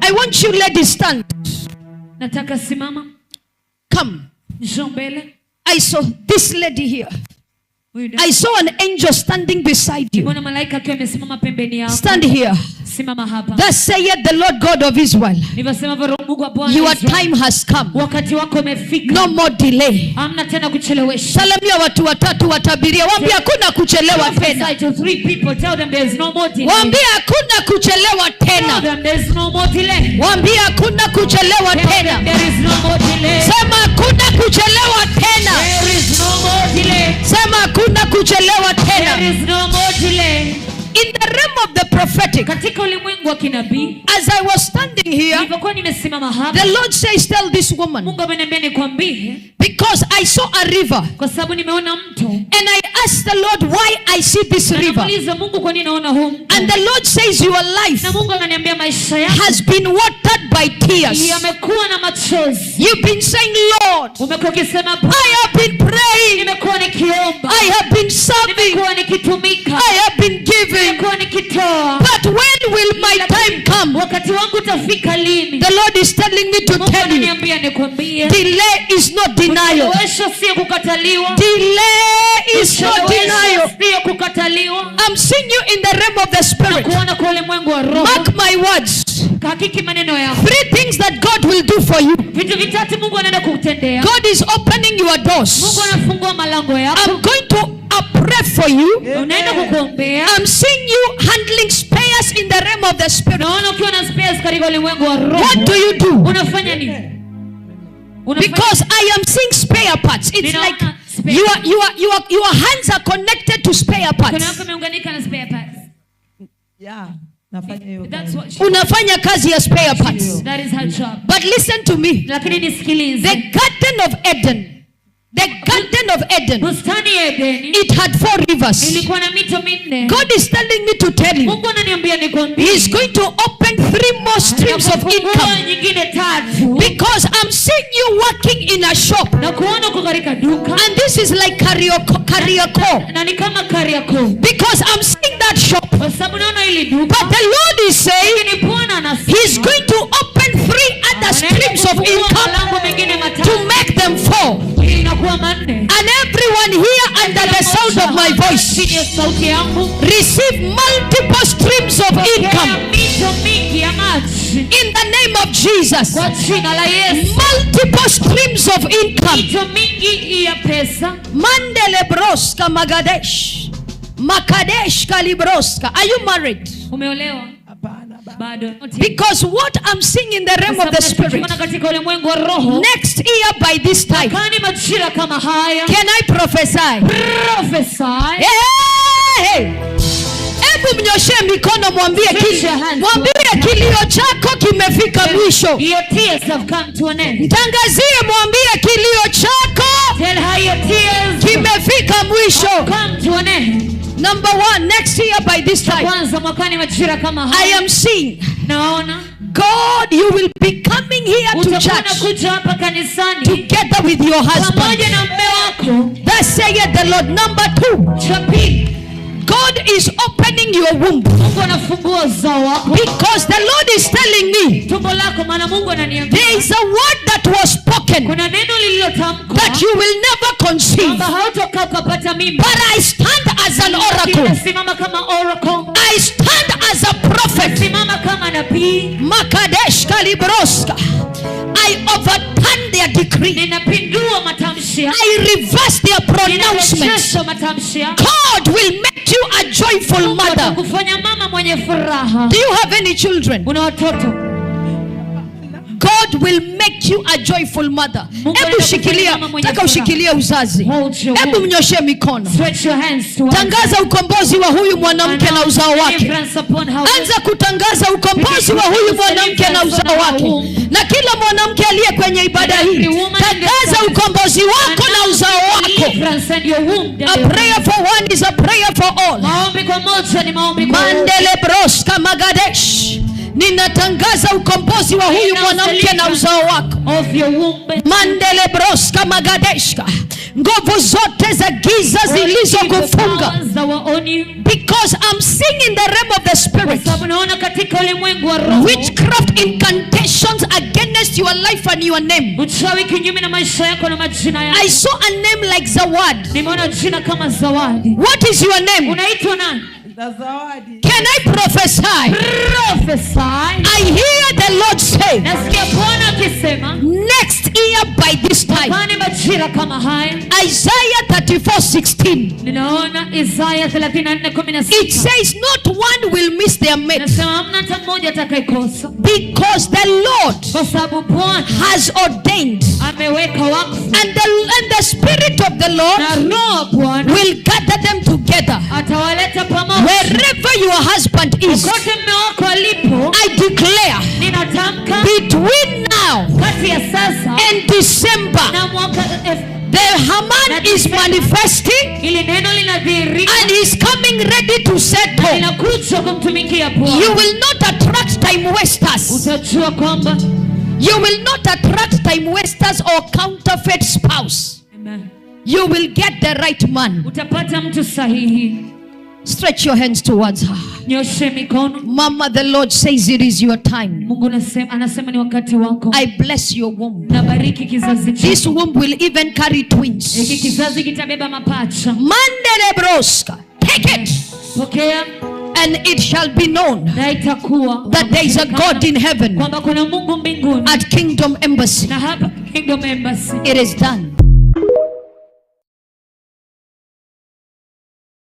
I want you ladies stand. Nataka simama, Come. Njoo mbele. I saw this lady here. Huyu dada. I saw an angel standing beside you. Nimeona malaika akiwa amesimama pembeni yako. Stand here. Simama hapa. Thus saith the Lord God of Israel. Nilivyosema Mungu wa Bwana Your Israeli. Time has come. Wakati wako umefika. No more delay. Hamna tena kuchelewesha. Salamia watu watatu, watabiria, waambie hakuna kuchelewa tena. Prophesy to three people. Tell them there is no more delay. Waambie hakuna kuchelewa Tell tena. Them there is no more delay. Waambie hakuna kuchelewa Tell them tena. There is no more delay. Sema hakuna kuchelewa tena. There is no more delay. Sema hakuna kuchelewa tena. There is no more delay. In the realm of the prophetic, Katika ulimwengu wa kinabii, as I was standing here, nilivyokuwa nimesimama hapa, the Lord says, "Tell this woman," Mungu ameniambia nikwambie, because I saw a river. Kwa sababu nimeona mto. And I asked the Lord why I see this Na river. namuuliza Mungu kwa nini naona huu mto. And the Lord says, "Your life Na Mungu ananiambia maisha yako has been watered by tears." Yamekuwa na machozi. You've been saying, "Lord, Umekuwa ukisema, I have been praying, nimekuwa nikiomba, I have been serving, nimekuwa nikitumika, I have been giving. Nimekuwa nikitoa. But when will my time come?" Wakati wangu utafika lini? The Lord is telling me to Mungu tell you, ananiambia nikwambie, delay is not denial. Kucheleweshwa sio kukataliwa. Delay is not Kucheleweshwa denial. sio kukataliwa. I'm seeing you in the realm of the spirit. Kuona kwa ulimwengu wa roho. Mark my words. Hakiki maneno yako. Three things that God will do for you. Vitu vitatu Mungu anaenda kukutendea. God is opening your doors. Mungu anafungua malango yako. I'm going to pray for you. Unaenda kukuombea. I'm seeing you handling spares in the realm of the spirit. Naona ukiwa na spares katika ulimwengu wa roho. What do you do? Unafanya nini? Unafanya Because I am seeing spare parts. It's Ninaona like spare your hands are connected to spare Mkono parts. wako imeunganika na spare parts. Yeah, nafanya hiyo That's kazi. what she, Unafanya kazi ya spare parts. That is her job. But listen to me. Lakini nisikilize. The Garden of Eden, the Garden of Eden, Bustani ya Edeni it had four rivers. Ilikuwa na mito minne. God is telling me to tell you, Mungu ananiambia nikwambie. He's going to open three more streams of Anakufungua income. Nyingine tatu. Because I'm seeing you working in a shop. Na kuona uko katika duka. And this is like Kariakoo. Kariakoo. Na ni kama Kariakoo. Because I'm seeing that shop. Kwa sababu naona hili duka. But the Lord is saying, Lakini Bwana anasema He's going to open three other streams of income malango mengine matatu to make them four. Inakuwa manne. And everyone here under the sound of my voice, Chini ya sauti yangu receive multiple streams of income pokea mito mingi ya maji in the name of Jesus. Kwa jina la Yesu. Multiple streams of income. Mito mingi ya pesa. Mandele broska magadesh. Makadesh kalibroska. Are you married? Umeolewa? Hapana, bado. Bado. Because what I'm seeing in the realm of the spirit, Tunachokiona katika ulimwengu wa roho. Next year by this time, Mwakani majira kama haya. Can I prophesy? Prophesy. Hey, hey. Hebu mnyoshe mikono, mwambie Stretch your hands. Mwambie kilio chako kimefika mwisho. Your tears have come to an end. Mtangazie, mwambie kilio chako Tell her your tears kimefika mwisho. Have come to an end. Number one, next year by this time, Kwanza mwakani majira kama I haya. Am seeing Naona God, you will be coming here to utakuwa church unakuja hapa kanisani together with your husband. Pamoja na mume wako. Thus saith the Lord. Number two, Cha pili, God is opening your womb Mungu anafungua uzao wako. Because the Lord is telling me Tumbo lako, maana Mungu ananiambia there is a word that was spoken kuna neno lililotamkwa that you will never conceive. Kwamba hautokaa ukapata mimba. But I stand as an oracle. Nasimama kama oracle. I stand as a prophet. Simama kama nabii. Makadesh Kalibroska. I overturn their decree. Ninapindua matamshi yao. I reverse their pronouncements. Ninarejesha matamshi yao. God will make you a joyful Mungu mother. atakufanya mama mwenye furaha. Do you have any children? Una watoto? God will make you a joyful mother. Mungu Hebu anaenda shikilia, kufanya mama mwenye taka furaha. ushikilie uzazi. Hold your Hebu womb. mnyoshe mikono. Stretch your hands towards Tangaza ukombozi wa huyu mwanamke na uzao wake. Deliverance upon her. Anza kutangaza ukombozi wa huyu mwanamke na uzao wake, na kila mwanamke aliye kwenye ibada hii, tangaza ukombozi wako na uzao wako. Deliverance and your womb. A prayer for one is a prayer for all. Maombi kwa moja ni maombi kwa wote. Mandele broska magadesh. Ninatangaza ukombozi. ukombozi wa huyu mwanamke na uzao wako. Of your womb. Mandelebroska magadeshka, nguvu zote za giza All evil zilizokufunga, powers that were on you. Because I'm seeing in the realm of the Kwa spirit sababu naona katika ulimwengu wa roho witchcraft incantations against your life and your name. Uchawi kinyume na maisha yako na majina yako. I saw a name like Zawad. Nimeona jina kama Zawadi. What is your name? Unaitwa nani? Za Zawadi. Can I prophesy? Prophesy. I hear the Lord say, Nasikia Bwana akisema next year by this time, mwakani majira kama haya. Isaiah 34:16. Ninaona Isaya 34:16. It says, "Not one will miss their mate," Nasema hamna hata mmoja atakayekosa, because the Lord kwa sababu Bwana has ordained, ameweka wakfu and the Spirit of the Lord na Roho wa Bwana will gather them together. Atawaleta pamoja. Wherever your husband is, Kote mume wako alipo, I declare ninatamka between now kati ya sasa and December, na mwaka the Haman is manifesting ili neno linadhihirika and is coming ready to settle. Linakuja kumtumikia You Bwana. will not attract time wasters. Utajua kwamba You will not attract time wasters or counterfeit spouse. Amen. You will get the right man. Utapata mtu sahihi. Stretch your hands towards her. Nyoshe mikono. Mama, the Lord says it is your time. Mungu anasema ni wakati wako. I bless your womb. Nabariki kizazi This chako. womb will even carry twins. Hiki kizazi kitabeba mapacha. Mandelebroska. Take it. Pokea And it shall be known na itakuwa that there is a God in heaven kwamba kuna Mungu mbinguni at Kingdom Embassy. Na hapa Kingdom Embassy. It is done.